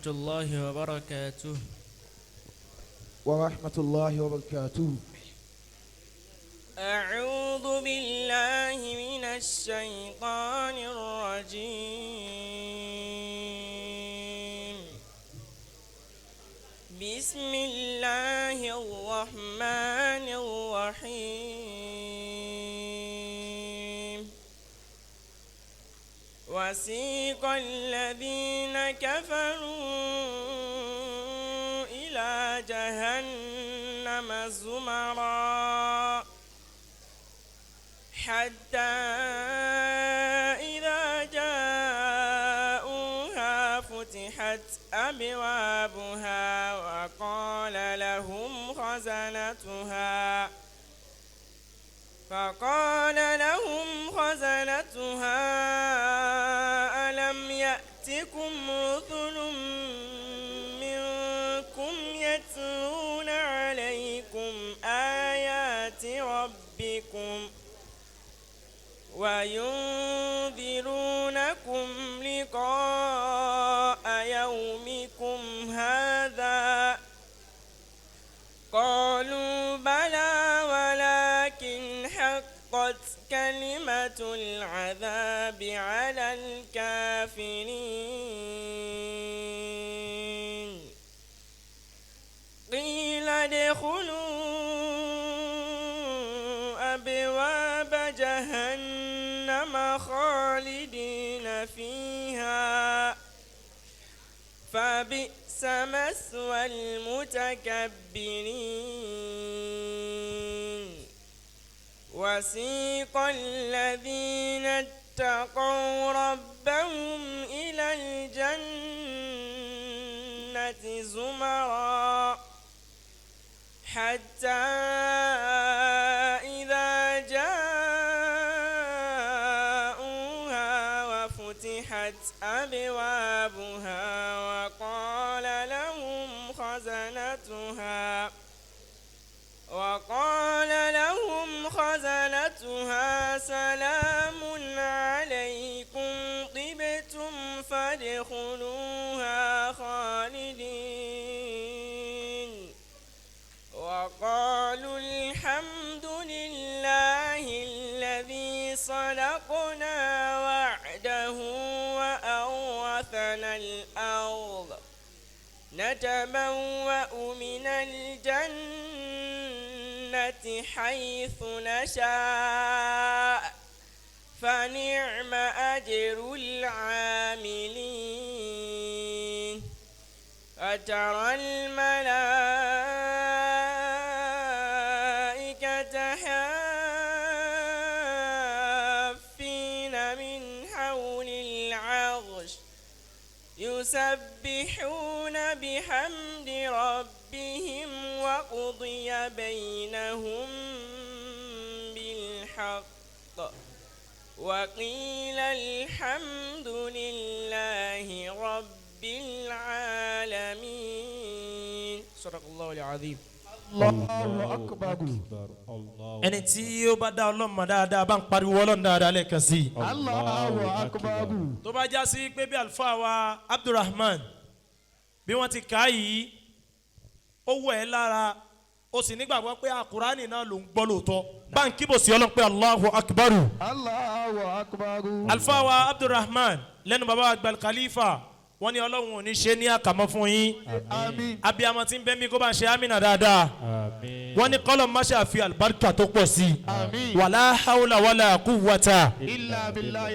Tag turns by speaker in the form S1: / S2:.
S1: الله وبركاته.
S2: ورحمة الله وبركاته.
S1: أعوذ بالله من الشيطان الرجيم. بسم الله الرحمن الرحيم. وسيق الذين كفروا إلى جهنم زمرًا، حتى إذا جاءوها فتحت أبوابها فقال لهم خزنتها: ألم يأتكم رسل منكم يتلون عليكم آيات ربكم وينذرونكم لقاء يومكم هذا؟ قالوا بلى، ولكن حقت كلمة العذاب على الكافرين. قيل ادخلوا أبواب جهنم خالدين فيها، فبئس مثوى المتكبرين. وسيق الذين اتقوا ربهم إلى الجنة زمرا، حتى إذا جاءوها وفتحت أبوابها وقال لهم خزنتها: سلام عليكم، طبتم فادخلوها خالدين. وقالوا: الحمد لله الذي صدقنا وعده وأورثنا الأرض نتبوأ من الجنة حيث نشاء، فنعم أجر العاملين. فترى الملائكة حافين من حول العرش يسبحون بحمد ربهم، وقضي بينهم بالحق، وقيل الحمد لله رب العالمين. صدق الله العظيم.
S2: الله أكبر.
S3: الله.
S4: Ẹni tí ó bá dá Ọlọ́run mọ̀ dáadáa, bá ń pariwo Ọlọ́run dáadáa lẹ́ẹ̀kan sí i.
S2: الله أكبر.
S4: Tó bá já sí pé bí àlùfáà wa Abdulrahman bí wọ́n ti kà á yìí, ó wọ̀ ẹ́ lára, ó sì nígbàgbọ́ pé àkùránì náà ló ń gbọ́ lóòótọ́, bá ń kíbò sí Ọlọ́run pé Allahu Akbaru.
S2: الله أكبر.
S4: Àlùfáà wa Abdulrahman lẹ́nu bàbá àgbà Khalifa, wọ́n ní Ọlọ́run ò ní ṣe ní àkàmọ́ fún yín.
S2: آمين.
S4: Abiyamọ tí ń bẹ́ mi, kó bá ń ṣe amínà dáadáa.
S3: آمين.
S4: Wọ́n ní kọ́lọ̀ má ṣe àfi àlùbáríkà tó pọ̀ sí i.
S2: آمين.
S4: ولا حول ولا قوة
S2: إلا بالله.